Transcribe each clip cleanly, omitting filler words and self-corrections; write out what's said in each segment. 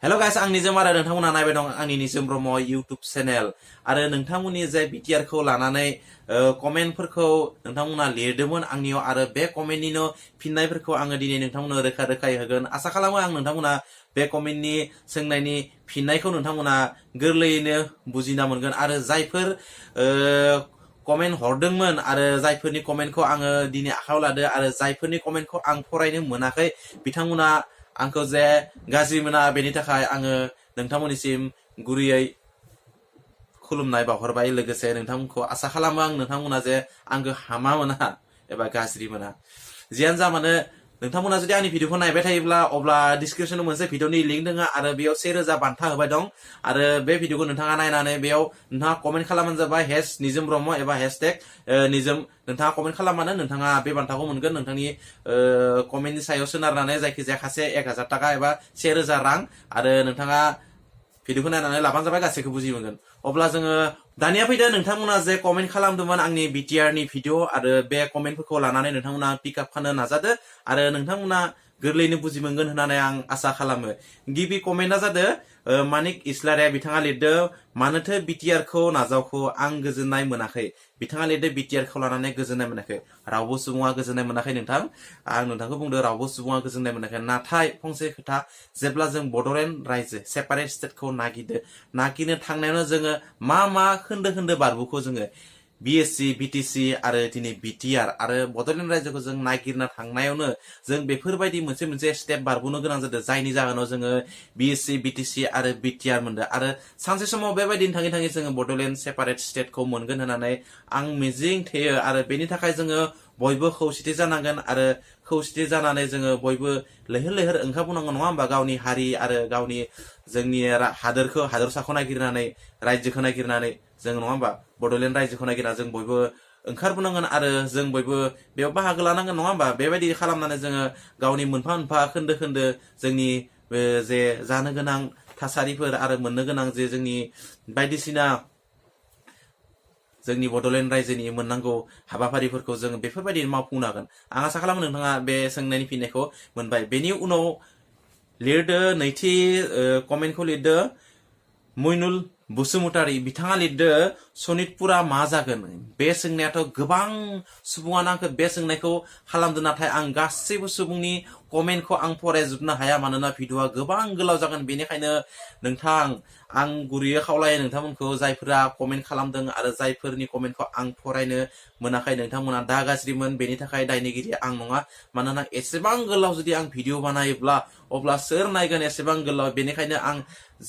hello guys आं निजोम आरो नोंथांमोना नायबाय दं आंनि निजोम ब्रह्म YouTube चेनेल आरो नोंथांमोननि जे BTR खौ लानानै कमेन्टफोरखौ नोंथांमोना लिरदोंमोन आंनियाव आरो बे कमेन्टनिनो फिननायफोरखौ आङो दिनै नोंथांमोननो रोखा-रोखायै होगोन आसा खालामो आं नोंथांमोना बे कमेन्टनि सोंनायनि फिननायखौ नोंथांमोना गोरलैयैनो बुजिना मोनगोन आरो जायफोर कमेन्ट हरदोंमोन आरो जायफोरनि कमेन्टखौ आङो दिनै आखायाव लादो आरो जायफोरनि कमेन्टखौ आं फरायनो मोनाखै बिथांमोना आंखौ जे गाज्रि मोना बेनि थाखाय आङो नोंथांमोननिसिम गुरैयै खुलुमनाय बावहरबाय लोगोसे नोंथांमोनखौ आसा खालामो आं नोंथांमोना जे आंखौ हामा मोना एबा गाज्रि मोना जियानो जा मानो नोंथांमोना जुदि आंनि भिडिअखौ नायबाय थायोब्ला अब्ला डिसक्रिपशनाव मोनसे भिडिअनि लिंक दङ आरो बेयाव 1000 बान्था होबाय दं आरो बे भिडिअखौ नोंथाङा नायनानै बेयाव नोंथाङा कमेन्ट खालामबानो जाबाय #निजोम ब्रह्म एबा #निजोम नोंथाङा कमेन्ट खालामबानो नोंथाङा बे बान्थाखौ मोनगोन नोंथांनि कमेन्टनि सायाव सोनारनानै जायखिजाया खासे 1000 थाखा एबा 1000 रां आरो नोंथाङा भिडिअखौ नायनानै लाबानो जाबाय गासैखौ बुजि मोनगोन अब्ला जोङो दानिया फैदो नोंथांमोना जे कमेन्ट खालामदोंमोन आंनि BTR नि भिडिअ आरो बे कमेन्टफोरखौ लानानै नोंथांमोना पिक आप खालामनो नाजादो आरो नोंथांमोना गोरलैयैनो बुजि मोनगोन होननानै आं आसा खालामो गिबि कमेन्टआ जादों मानिक इस्लारिया बिथाङा लिरदों मानोथो BTR खौ नाजावखौ आं गोजोननाय मोनाखै बिथाङा लिरदों BTR खौ लानानै गोजोननाय मोनाखै रावबो सुबुङा गोजोननाय मोनाखै नोंथां आं नोंथांखौ बुंदों रावबो सुबुङा गोजोननाय मोनाखै नाथाय फंसे खोथा जेब्ला जों बड'लेण्ड रायजो सेपारेट स्टेटखौ नागिरनो थांनायावनो जोङो मा खोन्दो बारबुखौ जोङो BSc BTC आरो दिनै BTR आरो बड'लेण्ड रायजोखौ जों नागिरना थांनायावनो जों बेफोरबायदि मोनसे स्टेप बारबोनो गोनां जादों जायनि जाहोनाव जोङो BSc BTC आरो BTR मोनदों आरो सानसे समाव बेबायदिनो थाङै जोङो बड'लेण्ड सेपारेट स्टेटखौ मोनगोन होननानै आं मिजिं थियो आरो बेनि थाखाय जोङो बयबो खौसेथि जानांगोन आरो खौसेथि जानानै जोङो बयबो लैहोर ओंखारबोनांगौ नङा होमबा गावनि हारि आरो गावनि जोंनि हादरसाखौ नागिरनानै रायजोखौ नागिरनानै जों नङा होमबा बड'लेण्ड रायजोखौ नागिरना जों बयबो ओंखारबोनांगोन आरो जों बयबो बेयाव बाहागो लानांगोन नङा होमबा बेबायदि खालामनानै जोङो गावनि मोनफा खोन्दो जोंनि जे जानो गोनां थासारिफोर आरो मोननो गोनां जे जोंनि बायदिसिना जोंनि बड'लेण्ड रायजोनि मोननांगौ हाबाफारिफोरखौ जों बेफोरबायदि मावफुंनो हागोन आं आसा खालामो नोंथाङा बे सोंनायनि फिननायखौ मोनबाय बेनि उनाव लिरदो नैथि कमेन्टखौ लिरदो मइनुल बसुमतारी बिथाङा लिरदो सनितपुरा मा जागोन बे सोंनायाथ' गोबां सुबुङानो आंखौ बे सोंनायखौ खालामदों नाथाय आं गासैबो सुबुंनि कमेन्टखौ आं फरायजोबनो हाया मानोना भिडिअआ गोबां गोलाव जागोन बेनिखायनो नोंथां आं गुरैयै खावलायो नोंथांमोनखौ जायफोरा कमेन्ट खालामदों आरो जायफोरनि कमेन्टखौ आं फरायनो मोनाखै नोंथांमोना दा गाज्रिमोन बेनि थाखाय दायनिगिरि आं नङा मानोना एसेबां गोलाव जुदि आं भिडिअ बानायोब्ला अब्ला सोर नायगोन एसेबां गोलाव बेनिखायनो आं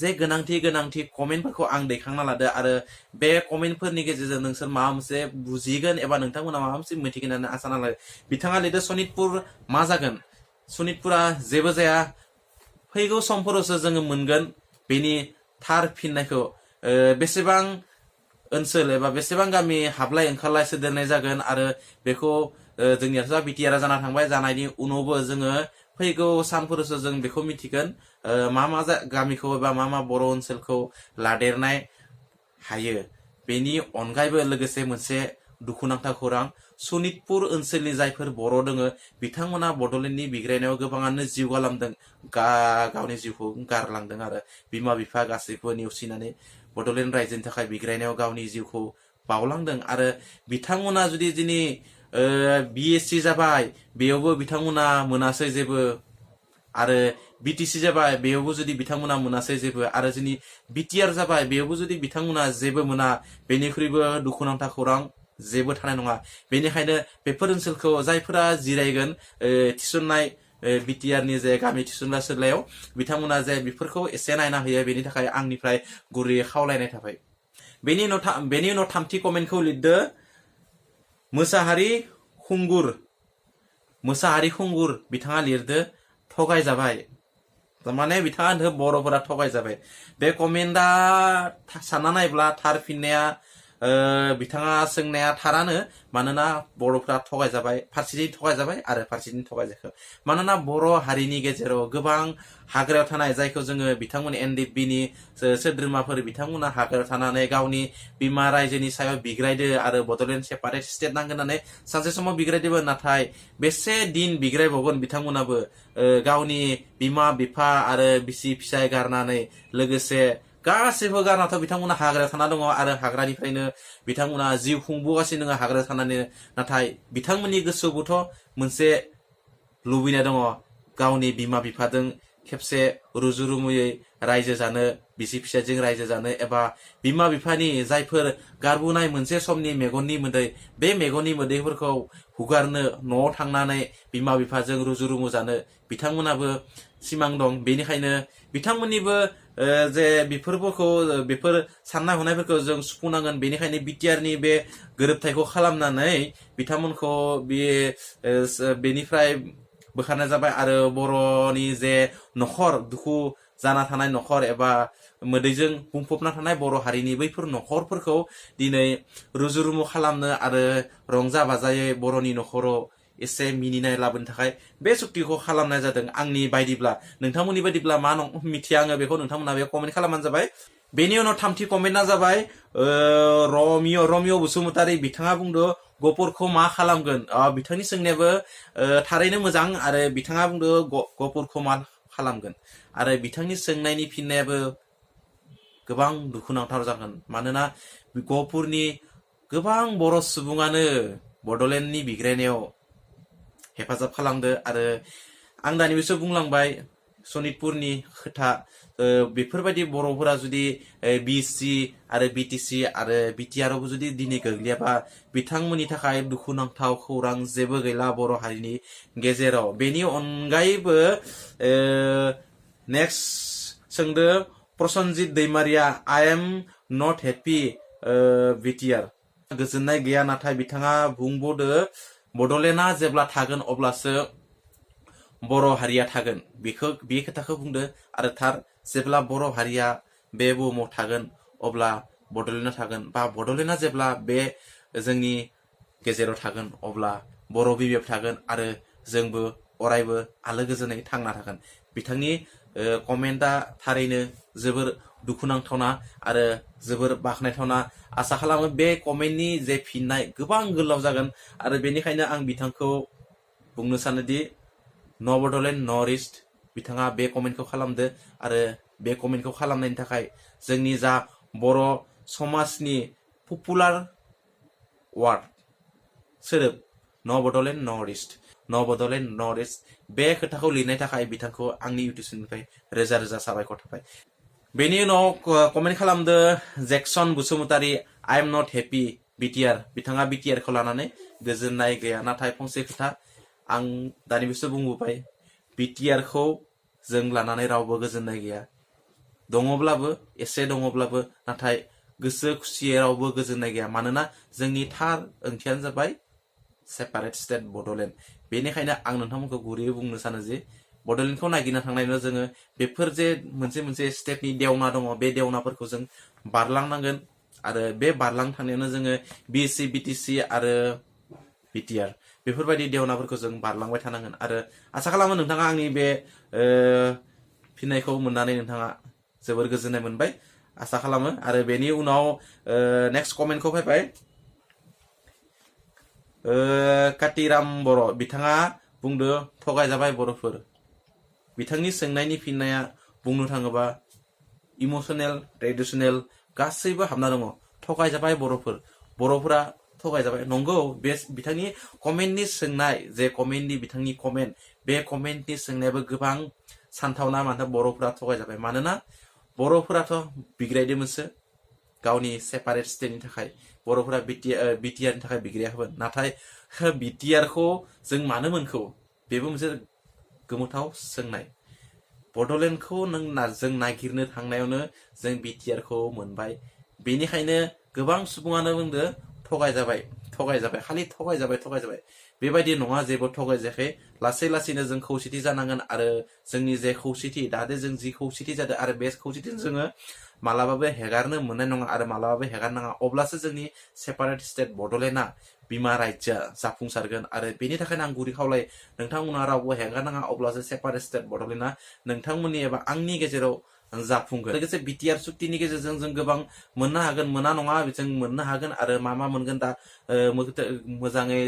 जे गोनांथि कमेन्टफोरखौ आं दैखांना लादो आरो बे कमेन्टफोरनि गेजेरजों नोंसोर माबा मोनसे बुजिगोन एबा नोंथांमोना माबा मोनसे मिथिगोन होननानै आसा लायो बिथाङा लिरदो सनितपुर मा जागोन सनितपुरा जेबो जाया फैगौ समफोरावसो जोङो मोनगोन बेनि थार फिननायखौ बेसेबां ओनसोल एबा बेसेबां गामि हाबलाय ओंखारलाय सोदेरनाय जागोन आरो बेखौ जोंनियाथ' BTR जाना थांबाय जानायनि उनावबो जोङो फैगौ सानफोरावसो जों बेखौ मिथिगोन मा गामिखौ एबा मा बर' ओनसोलखौ लादेरनाय हायो बेनि अनगायैबो लोगोसे मोनसे दुखुनांथाव खौरां सनितपुर ओनसोलनि जायफोर बर' दोङो बिथांमोना बड'लेण्डनि बिग्रायनायाव गोबाङानो जिउ गालांदों गावनि जिउखौ गारलांदों आरो बिमा बिफा गासैखौबो नेवसिनानै बड'लेण्ड रायजोनि थाखाय बिग्रायनायाव गावनि जिउखौ बावलांदों आरो बिथांमोना जुदि दिनै BSc जाबाय बेयावबो बिथांमोना मोनासै जेबो आरो BTC जाबाय बेयावबो जुदि बिथांमोना मोनासै जेबो आरो जोंनि BTR जाबाय बेयावबो जुदि बिथांमोना जेबो मोना बेनिख्रुइबो दुखुनांथाव खौरां जेबो थानाय नङा बेनिखायनो बेफोर ओनसोलखौ जायफोरा जिरायगोन थिसननाय BTR नि जे गामि थिसनग्रा सोरलायाव बिथांमोना जे बेफोरखौ एसे नायना होयो बेनि थाखाय आंनिफ्राय गुरैयै खावलायनाय थाबाय बेनि उनाव थामथि कमेन्टखौ लिरदो मोसाहारि खुंगुर बिथाङा लिरदो थगायजाबाय माने बिथाङा होनदों बर'फोरा थगायजाबाय बे कमेन्टआ सानना नायब्ला थार फिननाया बिथाङा सोंनाया थारानो मानोना बर'फ्रा थगायजाबाय फारसेथिं थगायजाबाय आरो फारसेथिं थगायजायाखै मानोना बर' हारिनि गेजेराव गोबां हाग्रायाव थानाय जायखौ जोङो बिथांमोन एनडिएफबिनि सोद्रोमाफोर बिथांमोना हाग्रायाव थानानै गावनि बिमा रायजोनि सायाव बिग्रायदो आरो बड'लेण्ड सेपारेट स्टेट नांगोन होननानै सानसे समाव बिग्रायदोंमोन नाथाय बेसे दिन बिग्रायबावगोन बिथांमोनाबो गावनि बिमा बिफा आरो बिसि फिसाय गारनानै लोगोसे गासैबो गारनाथ' बिथांमोना हाग्रायाव थाना दङ आरो हाग्रानिफ्रायनो बिथांमोना जिउ खुंबोगासिनो दङ हाग्रायाव थानानै नाथाय बिथांमोननि गोसोआवबोथ' मोनसे लुबैनाय दङ गावनि बिमा बिफाजों खेबसे रुजु रुमुयै रायजो जानो बिसि फिसायजों रायजो जानो एबा बिमा बिफानि जायफोर गारबोनाय मोनसे समनि मेगननि मोदै बे मेगननि मोदैफोरखौ हुगारनो न'आव थांनानै बिमा बिफाजों रुजु रुमु जानो बिथांमोनाबो सिमां दं बेनिखायनो बिथांमोननिबो जे बेफोर साननाय हनायफोरखौ जों सुफुंनांगोन बेनिखायनो बिटिआरनि बे गोरोबथायखौ खालामनानै बिथांमोनखौ बेनिफ्राय बोखारनाय जाबाय आरो बर'नि जे न'खर दुखु जाना थानाय न'खर एबा मोदैजों बुंफबना थानाय बर' हारिनि बैफोर न'खरफोरखौ दिनै रुजु रुमु खालामनो आरो रंजा बाजायै बर'नि न'खराव एसे मिनिनाय लाबोनो थाखाय बे सुक्तिखौ खालामनाय जादों आंनि बायदिब्ला नोंथांमोननि बायदिब्ला मा मिथिया आङो बेखौ नोंथांमोना बे कमेन्ट खालामबानो जाबाय बेनि उनाव थामथि कमेन्टआ जाबाय रमिय' बसुमतारी बिथाङा बुंदों गफुरखौ मा खालामगोन बिथांनि सोंनायाबो थारैनो मोजां आरो बिथाङा बुंदों गफुरखौ मा खालामगोन आरो बिथांनि सोंनायनि फिननायाबो गोबां दुखुनांथाव जागोन मानोना गफुरनि गोबां बर' सुबुङानो बड'लेण्डनि बिग्रायनायाव हेफाजाब खालामदो आरो आं दानिसो बुंलांबाय सनितपुरनि खोथा बेफोरबायदि बर'फोरा जुदि बिसि आरो बिटिसि आरो बिटिआरआवबो जुदि दिनै गोग्लैयाबा बिथांमोननि थाखाय दुखुनांथाव खौरां जेबो गैला बर' हारिनि गेजेराव बेनि अनगायैबो नेक्स्ट सोंदो Prasanjit Daimary I am not happy BTR गोजोननाय गैया नाथाय बिथाङा बुंबावदो बड'लेण्डआ जेब्ला थागोन अब्लासो बर' हारिया थागोन बे खोथाखौ बुंदो आरो थार जेब्ला बर' हारिया बे बुहुमाव थागोन अब्ला बड'लेण्डआ थागोन बा बड'लेण्डआ जेब्ला बे जोंनि गेजेराव थागोन अब्ला बर' बिमायाव थागोन आरो जोंबो अरायबो आलो गोजोनै थांना थागोन बिथांनि कमेन्टआ थारैनो जोबोर दुखुनांथावना आरो जोबोर बाख्नायथावना आसा खालामो बे कमेन्टनि जे फिननाय गोबां गोलाव जागोन आरो बेनिखायनो आं बिथांखौ बुंनो सानोदि न बड'लेण्ड नर्थ इस्ट बिथाङा बे कमेन्टखौ खालामदो आरो बे कमेन्टखौ खालामनायनि थाखाय जोंनि जा बर' समाजनि पपुलार वार्ड सोदोब न बड'लेण्ड नर्थ इस्ट बे खोथाखौ लिरनाय थाखाय बिथांखौ आंनि इउटिउब चेनेलनिफ्राय रोजा रोजा साबायखर थाबाय बेनि उनाव कमेन्ट खालामदो Jackson Basumatary I am not happy BTR बिथाङा बिटिआरखौ लानानै गोजोननाय गैया नाथाय फंसे खोथा आं दानिसो बुंबोबाय बिटिआरखौ जों लानानै रावबो गोजोननाय गैया दङब्लाबो एसे दङब्लाबो नाथाय गोसो खुसियै रावबो गोजोननाय गैया मानोना जोंनि थार ओंथियानो जाबाय सेपारेट स्टेट बड'लेण्ड बेनिखायनो आं नोंथांमोनखौ गुरैयै बुंनो सानो जे बड'लेण्डखौ नागिरना थांनायनो जोङो बेफोर जे मोनसे स्टेटनि देवना दङ बे देवनाफोरखौ जों बारलांनांगोन आरो बे बारलां थांनायावनो जोङो बिएससि बिटिसि आरो बिटिआर बेफोरबायदि देवनाफोरखौ जों बारलांबाय थानांगोन आरो आसा खालामो नोंथाङा आंनि बे फिननायखौ मोननानै नोंथाङा जोबोर गोजोननाय मोनबाय आसा खालामो आरो बेनि उनाव नेक्स्ट कमेन्टखौ फैबाय कातिराम बर' बिथाङा बुंदो थगायजाबाय बर'फोर बिथांनि सोंनायनि फिननाया बुंनो थाङोबा इमोसनेल ट्रेडिशनेल गासैबो हाबना दङ थगायजाबाय बर'फोरा थगायजाबाय नंगौ बे बिथांनि कमेन्टनि सोंनाय जे कमेन्टनि बिथांनि कमेन्ट बे कमेन्टनि सोंनायाबो गोबां सानथावना मानो बर'फोरा थगायजाबाय मानोना बर'फोराथ' बिग्रायदोंमोनसो गावनि सेपारेट स्टेटनि थाखाय बर'फोरा बिटिआरनि थाखाय बिग्रायाखैमोन नाथाय बिटिआरखौ जों मानो मोनखौ बेबो मोनसे गोमोथाव सोंनाय बड'लेण्डखौ जों नागिरनो थांनायावनो जों बिटिआरखौ मोनबाय बेनिखायनो गोबां सुबुङानो बुंदो थगायजाबाय खालि थगायजाबाय बेबायदि नङा जेबो थगायजायाखै लासै लासैनो जों खौसेथि जानांगोन आरो जोंनि जे खौसेथि दादे जों जि खौसेथि जादों आरो बे खौसेथिजों जोङो मालाबाबो हेगारनो मोननाय नङा आरो मालाबाबो हेगारनाङा अब्लासो जोंनि सेपारेट स्टेट बड'लेण्डआ बिमा रायजोआ जाफुंसारगोन आरो बेनि थाखायनो आं गुरै खावलाय नोंथांमोना रावबो हेगारनाङा अब्लासो सेपारेट स्टेट बड'लेण्डआ नोंथांमोननि एबा आंनि गेजेराव जाफुंगोन लोगोसे बिटिआर सुक्तिनि गेजेरजों जों गोबां मोननो हागोन मोना नङा जों मोननो हागोन आरो मा मोनगोन दा मोजाङै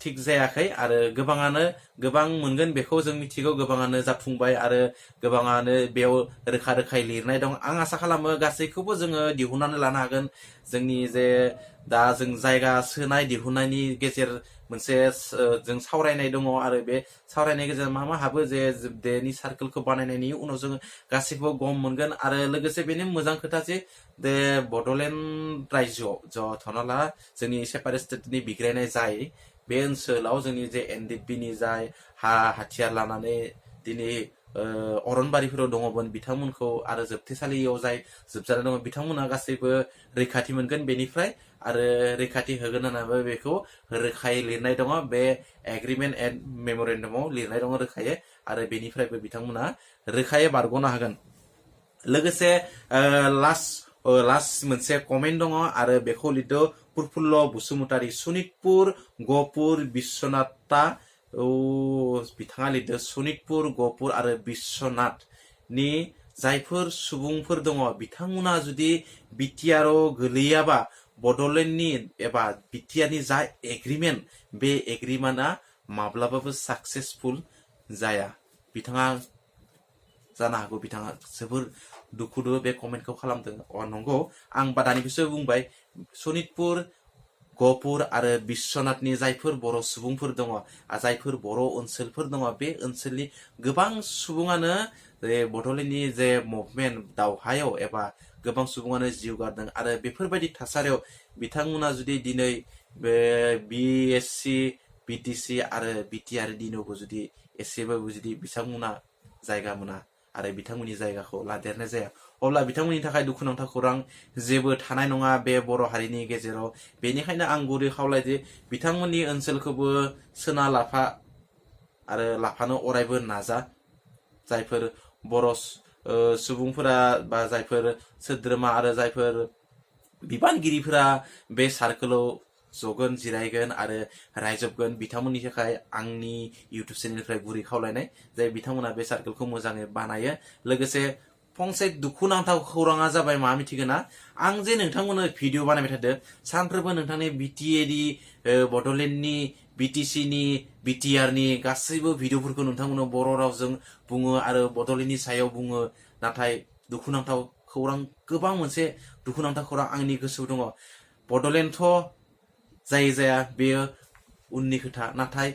थिग जायाखै आरो गोबाङानो गोबां मोनगोन बेखौ जों मिथिगौ गोबाङानो जाफुंबाय आरो गोबाङानो बेयाव रोखा रोखायै लिरनाय दं आं आसा खालामो गासैखौबो जोङो दिहुननानै लानो हागोन जोंनि जे दा जों जायगा सोनाय दिहुननायनि गेजेर मोनसे जों सावरायनाय दङ आरो बे सावरायनायनि गेजेरजों मा हाबो जे बेनि सार्कोलखौ बानायनायनि उनाव जोङो गासैखौबो गम मोनगोन आरो लोगोसे बेनि मोजां खोथा जे बे बड'लेण्ड रायजोआव जथना ला जोंनि सेपारेट स्टेटनि बिग्रायनाय जाय बे ओनसोलाव जोंनि जे एनडिपिनि जाय हाथियार लानानै दिनै अरनबारिफोराव दङमोन बिथांमोनखौ आरो जोबथेसालियाव जाय जोबजानाय दङ बिथांमोना गासैबो रैखाथि मोनगोन बेनिफ्राय आरो रैखाथि होगोन होननानै बेखौ रोखायै लिरनाय दङ बे एग्रिमेन्ट एन्ड मेम'रेन्डामाव लिरनाय दङ रोखायै आरो बेनिफ्रायबो बिथांमोना रोखायै बारग'नो हागोन लोगोसे लास्ट मोनसे कमेन्ट दङ आरो बेखौ लिरदो प्रफुल्ल बसुमतारी सनितपुर गहपुर बिश्वनाथा बिथाङा लिरदो सनितपुर गहपुर आरो बिश्वनाथनि जायफोर सुबुंफोर दङ बिथांमोना जुदि बिटिआरआव गोलैयाबा बड'लेण्डनि एबा बिटिआरनि जा एग्रिमेन्ट बे एग्रिमेन्टआ माब्लाबाबो साक्सेसफुल जाया बिथाङा जानो हागौ बिथाङा जोबोर दुखुदो बे कमेन्टखौ खालामदों नंगौ आं दानिखौसो बुंबाय सनितपुर गहपुर आरो बिश्वनाथनि जायफोर बर' सुबुंफोर दङ जायफोर बर' ओनसोलफोर दङ बे ओनसोलनि गोबां सुबुङानो बड'लेण्डनि जे मुभमेन्ट दावहायाव एबा गोबां सुबुङानो जिउ गारदों आरो बेफोरबायदि थासारियाव बिथांमोना जुदि दिनै बे बिएससि बिटिसि आरो बिटिआर दिनावबो जुदि एसेबाबो जुदि बिथांमोना जायगा मोना आरो बिथांमोननि जायगाखौ लादेरनाय जाया अब्ला बिथांमोननि थाखाय दुखुनांथाव खौरां जेबो थानाय नङा बे बर' हारिनि गेजेराव बेनिखायनो आं गुरै खावलायदि बिथांमोननि ओनसोलखौबो सोना लाफा आरो लाफानो अरायबो नाजा जायफोर बर' सुबुंफोरा बा जायफोर सोद्रोमा आरो जायफोर बिबानगिरिफोरा बे सार्कोलाव जगोन जिरायगोन आरो रायजबगोन बिथांमोननि थाखाय आंनि इउटुब चेनेलनिफ्राय गुरै खावलायनाय जे बिथांमोना बे सार्कोलखौ मोजाङै बानायो लोगोसे फंसे दुखुनांथाव खौराङा जाबाय मा मिथिगोन ना आं जे नोंथांमोननो भिडिअ बानायबाय थादों सानफ्रोमबो नोंथांनि बिटिएनि बड'लेण्डनि बिटिसिनि बिटिआरनि गासैबो भिडिअफोरखौ नोंथांमोननो बर' रावजों बुङो आरो बड'लेण्डनि सायाव बुङो नाथाय दुखुनांथाव खौरां गोबां मोनसे दुखुनांथाव खौरां आंनि गोसोआव दङ बड'लेण्डथ' जाया बेयो उननि खोथा नाथाय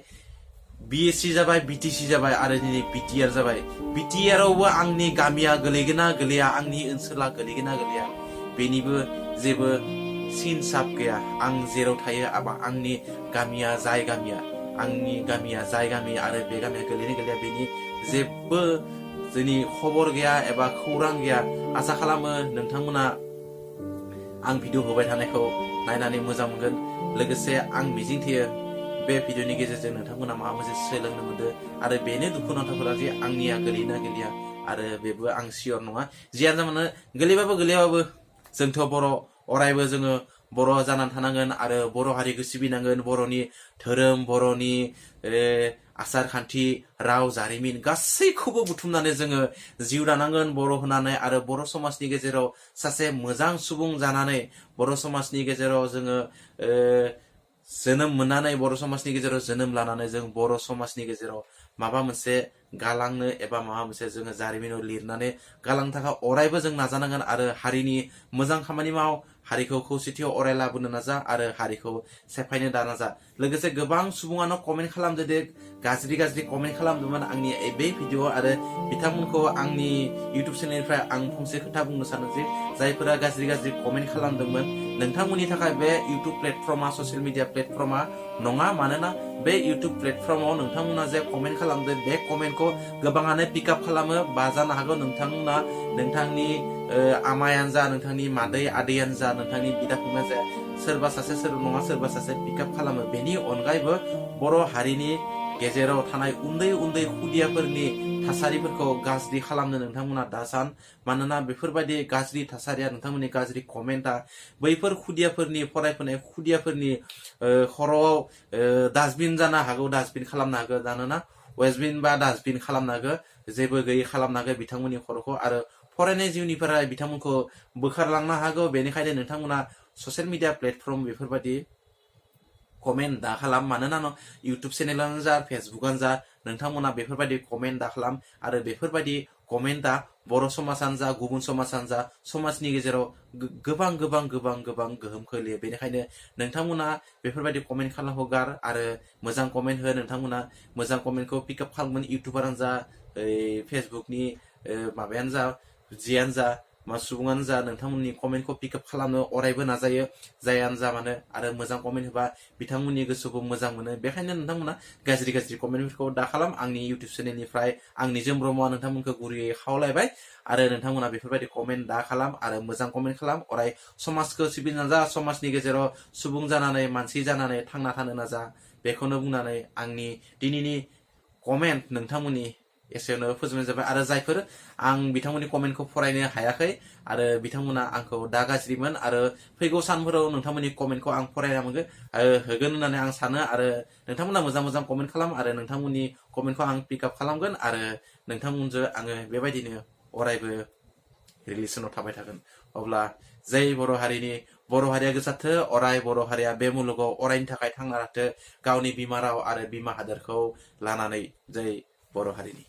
बिएससि जाबाय बिटिसि जाबाय आरो दिनै बिटिआर जाबाय बिटिआरावबो आंनि गामिया गोलैगोन ना गोलैया आंनि ओनसोला गोलैगोन ना गोलैया बेनिबो जेबो सिन साब गैया आं जेराव थायो एबा आंनि गामिया जाय गामि आरो बे गामिया गोलैनो गोलैया बेनि जेबो जोंनि खबर गैया एबा खौरां गैया आसा खालामो नोंथांमोना आं भिडिअ होबाय थानायखौ नायनानै मोजां मोनगोन लोगोसे आं मिजिंथियो बे भिडिअनि गेजेरजों नोंथांमोना माबा मोनसे सोलोंनो मोनदों आरो बेनो दुखुनांथावफोरा जे आंनिया गोलैना गोलैया आरो बेबो आं सियर नङा जियानो मानो गोलैबाबो जोंथ' बर' अरायबो जोङो बर' जानानै थानांगोन आरो बर' हारिखौ सिबिनांगोन बर'नि धोरोम बर'नि आसार खान्थि राव जारिमिन गासैखौबो बुथुमनानै जोङो जिउ दानांगोन बर' होनानै आरो बर' समाजनि गेजेराव सासे मोजां सुबुं जानानै बर' समाजनि गेजेराव जोङो जोनोम मोननानै बर' समाजनि गेजेराव जोनोम लानानै जों बर' समाजनि गेजेराव माबा मोनसे गालांनो एबा माबा मोनसे जोङो जारिमिनाव लिरनानै गालांनो थाखाय अरायबो जों नाजानांगोन आरो हारिनि मोजां खामानि माव हारिखौ खौसेथियाव अराय लाबोनो नाजा आरो हारिखौ सेफायनो दा नाजा लोगोसे गोबां सुबुङानो कमेन्ट खालामदो दे गाज्रि कमेन्ट खालामदोंमोन आंनि बे भिडिअ आरो बिथांमोनखौ आंनि इउटुब चेनेलनिफ्राय आं फंसे खोथा बुंनो सानो जे जायफोरा गाज्रि कमेन्ट खालामदोंमोन नोंथांमोननि थाखाय बे इउटुब प्लेटफर्मा ससियेल मिडिया प्लेटफर्मा नङा मानोना बे इउटुब प्लेटफर्माव नोंथांमोना जे कमेन्ट खालामदों बे कमेन्टखौ गोबाङानो पिकआप खालामो बा जानो हागौ नोंथांमोना नोंथांनि आमायानो जा नोंथांनि मादै आदैयानो जा नोंथांनि बिदा फंबायानो जा सोरबा सासे नङा सोरबा सासे पिकआप खालामो बेनि अनगायैबो बर' हारिनि गेजेराव थानाय उन्दै उन्दै खुदियाफोरनि थासारिफोरखौ गाज्रि खालामनो नोंथांमोना दासान मानोना बेफोरबायदि गाज्रि थासारिया नोंथांमोननि गाज्रि कमेन्टआ बैफोर खुदियाफोरनि फरायफुनाय खुदियाफोरनि खर'आव डास्टबिन जानो हागौ डास्टबिन खालामनो हागौ जानोना वेस्टबिन बा डास्टबिन खालामनो हागौ जेबो गैयै खालामनो हागौ बिथांमोननि खर'खौ आरो फरायनाय जिउनिफ्राय बिथांमोनखौ बोखारलांनो हागौ बेनिखायनो नोंथांमोना ससियेल मिडिया प्लेटफर्म बेफोरबायदि कमेन्ट दा खालाम मानोना इउटुब चेनेलानो जा फेसबुकआनो जा नोंथांमोना बेफोरबायदि कमेन्ट दा खालाम आरो बेफोरबायदि कमेन्टआ बर' समाजानो जा गुबुन समाजानो जा समाजनि गेजेराव गोबां गोबां गोबां गोबां गोहोम खोलैयो बेनिखायनो नोंथांमोना बेफोरबायदि कमेन्ट खालामहो गार आरो मोजां कमेन्ट हो नोंथांमोना मोजां कमेन्टखौ पिकआप खालामगोन इउटुबारानो जा फेसबुकनि माबायानो जा जियानो जा मा सुबुङानो जा नोंथांमोननि कमेन्टखौ पिकआप खालामनो अरायबो नाजायो जायानो जा मानो आरो मोजां कमेन्ट होबा बिथांमोननि गोसोखौ मोजां मोनो बेखायनो नोंथांमोना गाज्रि गाज्रि कमेन्टफोरखौ दा खालाम आंनि इउटुब चेनेलनिफ्राय आं निजोम ब्रह्मआ नोंथांमोनखौ गुरैयै खावलायबाय आरो नोंथांमोना बेफोरबायदि कमेन्ट दा खालाम आरो मोजां कमेन्ट खालाम अराय समाजखौ सिबिनो नाजा समाजनि गेजेराव सुबुं जानानै मानसि जानानै थांना थानो नाजा बेखौनो बुंनानै आंनि दिनैनि कमेन्ट नोंथांमोननि एसेयावनो फोजोबनाय जाबाय आरो जायफोर आं बिथांमोननि कमेन्टखौ फरायनो हायाखै आरो बिथांमोना आंखौ दा गाज्रिमोन आरो फैगौ सानफोराव नोंथांमोननि कमेन्टखौ आं फरायना होगोन होननानै आं सानो आरो नोंथांमोना मोजां मोजां कमेन्ट खालाम आरो नोंथांमोननि कमेन्टखौ आं पिकआप खालामगोन आरो नोंथांमोनजों आङो बेबायदिनो अरायबो रिलेसनाव थाबाय थागोन अब्ला जै बर' हारिया गोसारथो अराय बर' हारिया बे मुलुगाव अरायनि थाखाय थांना थाथों गावनि बिमा राव आरो बिमा हादोरखौ लानानै जै बर' हारिनि